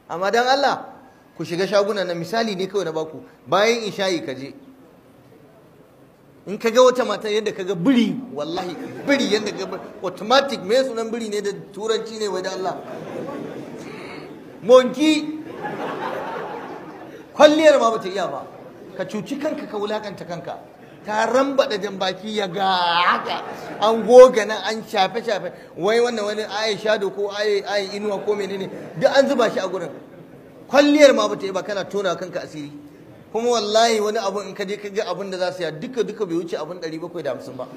Amma dan Allah ku shiga shagunan nan, misali ne kawai na baku, bayan isha'i ka je in ka ga wata mata yadda ka ga biri, wallahi biri yadda ka ga automatic, me sunan biri ne da turanci ne wai da Allah, monki, kwalliyar ma bata iya ba. Ka cuci kanka, ka wulakanta kanka. Ta rambaɗa jan baki ya ga haka, an goga nan, an shafe shafe, wai wannan wani aye shado ko aye aye inuwa ko menene, duk an zuba shi a gurin. Kwalliyar ma bata yi ba, kana tona kanka asiri. Kuma wallahi wani abu in ka je ka ga abin da za su ya duka duka bai wuce abin 750 ba.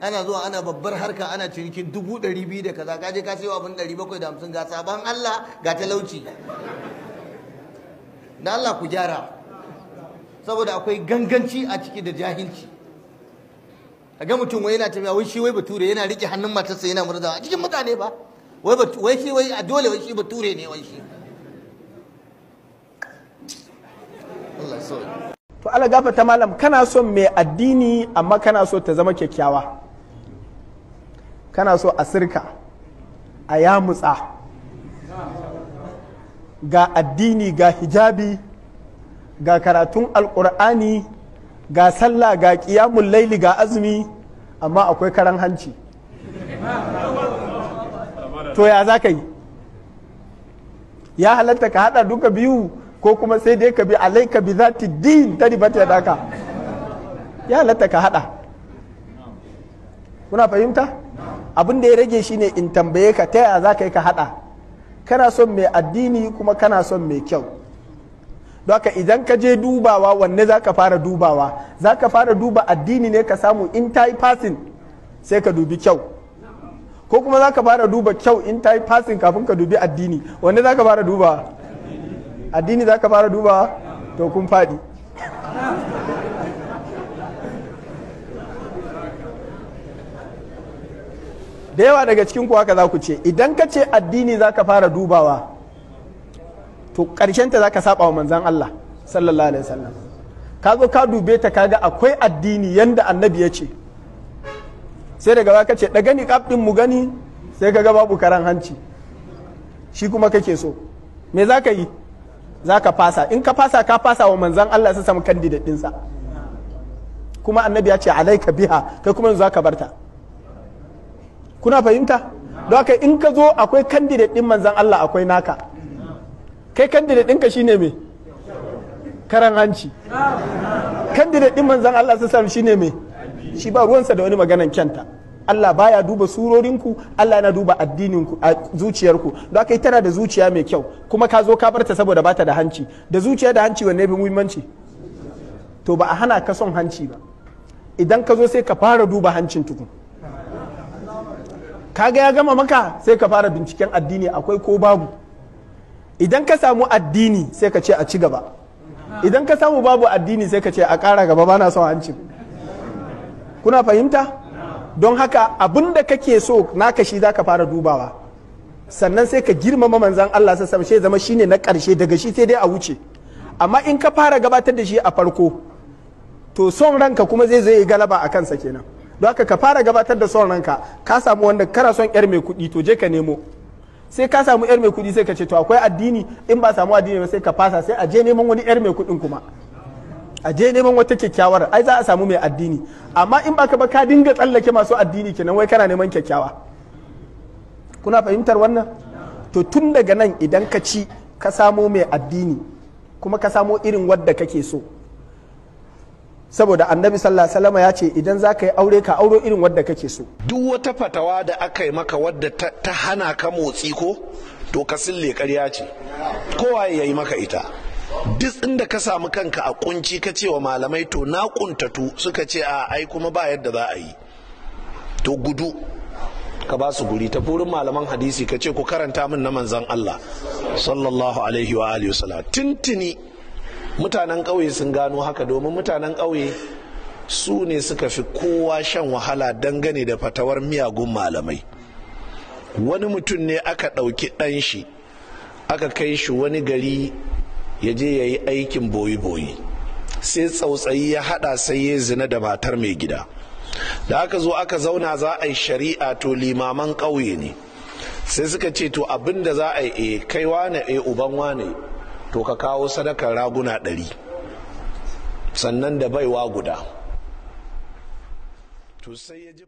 Ana zuwa ana babbar harka, ana cinikin 200,000 da kaza, ka je ka sayo abin 750, ga sabon Allah ga talauci. Da Allah ku gyara, saboda akwai ganganci a ciki da jahilci. Ga mutum wai yana tafiya, wai shi wai bature, yana rike hannun matarsa yana murzawa a cikin mutane ba, wai shi wai a dole wai shi bature ne wai shi. Allah sorry. To Allah gafarta malam, kana son mai addini amma kana so ta zama kyakkyawa, kana so a sirka a yamutsa, ga addini ga hijabi ga karatun alkur'ani ga sallah ga ƙiyamun laili ga azumi, amma akwai karan hanci. To ya za ka yi? Ya halatta ka hada duka biyu, ko kuma sai dai ka bi alaika bi zati din ta ribata ya daka? Ya halatta ka hada. Kuna fahimta? Abin da ya rage shine in tambaye ka ta yaya za ka yi ka hada. Kana son mai addini kuma kana son mai kyau. Don haka idan ka je dubawa, wanne za ka fara dubawa? Za ka fara duba addini ne ka samu in ta yi fasin sai ka dubi kyau, ko kuma za ka fara duba kyau in ta yi fasin kafin ka dubi addini? Wanne za ka fara dubawa? Addini za ka fara dubawa? To kun faɗi. Da yawa daga cikin ku haka za ku ce. Idan ka ce addini za ka fara dubawa, to ta za ka saba wa manzan Allah sallallahu alaihi wasallam. Ka zo ka dube ta, kaga akwai addini yanda annabi ya ce, sai daga baya ka ce daga niqab din mu gani, sai ka ga babu karan hanci, shi kuma kake so. Me za ka yi? Za ka fasa. In ka fasa, ka fasa wa manzan Allah sai samu candidate ɗinsa. Kuma annabi ya ce alaika biha, kai kuma yanzu za ka barta. Kuna fahimta? Don haka in ka zo akwai candidate ɗin manzan Allah, akwai naka. Kai candidate ɗinka shine me? Karan hanci. Candidate ɗin manzan Allah sallallahu shine me? Shi ba ruwansa da wani maganan kyanta. Allah baya duba surorinku, Allah yana duba addininku, a zuciyarku. Don haka tana da zuciya mai kyau, kuma ka zo ka barta saboda bata da hanci. Da zuciya da hanci wanne bi muhimmanci? To ba a hana ka son hanci ba. Idan ka zo sai ka fara duba hancin tukun. Kaga ya gama maka, sai ka fara binciken addini akwai ko babu. Idan ka samu addini sai ka ce a ci gaba. Idan ka samu babu addini sai ka ce a ƙara gaba, bana son hancin. Kuna fahimta? Don haka abin da kake so naka shi zaka fara dubawa, sannan sai ka girmama manzan Allah sallallahu alaihi wasallam, zama shine na ƙarshe, daga shi sai dai a wuce. Amma in ka fara gabatar da shi a farko, to son ranka kuma zai yi galaba a kansa kenan. Don haka ka fara gabatar da son ranka. Ka samu wanda kana son yar mai kuɗi, to je ka nemo. Sai ka samu yar mai kuɗi sai ka ce to akwai addini. In ba samu addini ba sai ka fasa, sai a je neman wani yar mai kuɗin, kuma a je neman wata kyakkyawar, ai za a samu mai addini. Amma in baka ba, ka dinga tsallake masu addini kenan, wai kana neman kyakkyawa. Kuna fahimtar wannan? To tun daga nan idan ka ci ka samo mai addini kuma ka samo irin wadda kake so, saboda annabi sallallahu alaihi wasallam ya ce idan za ka yi aure ka auro irin wadda kake so. Duk wata fatawa da aka yi maka wadda ta hana ka motsi ko to ka sille, ƙarya ce, kowa ya yi maka ita. Duk inda ka samu kanka a kunci ka ce wa malamai to na kuntatu, suka ce a ai kuma ba yadda za a yi, to gudu ka ba su guri, tafi wurin malaman hadisi ka ce ku karanta min na manzon Allah sallallahu alaihi wa alihi wasallam. Tintini mutanen ƙauye sun gano haka, domin mutanen ƙauye su ne suka fi kowa shan wahala dangane da fatawar miyagun malamai. Wani mutum ne aka ɗauki ɗan shi aka kai shi wani gari ya je ya yi aikin boyi-boyi, sai tsautsayi ya hada sai ya zina da matar mai gida. Da aka zo aka zauna za a yi shari'a, to limaman ƙauye ne. Sai suka ce to abin da za a yi, kai wane, uban wane, to ka kawo sadakar raguna 100 sannan da baiwa guda. To sai ya ji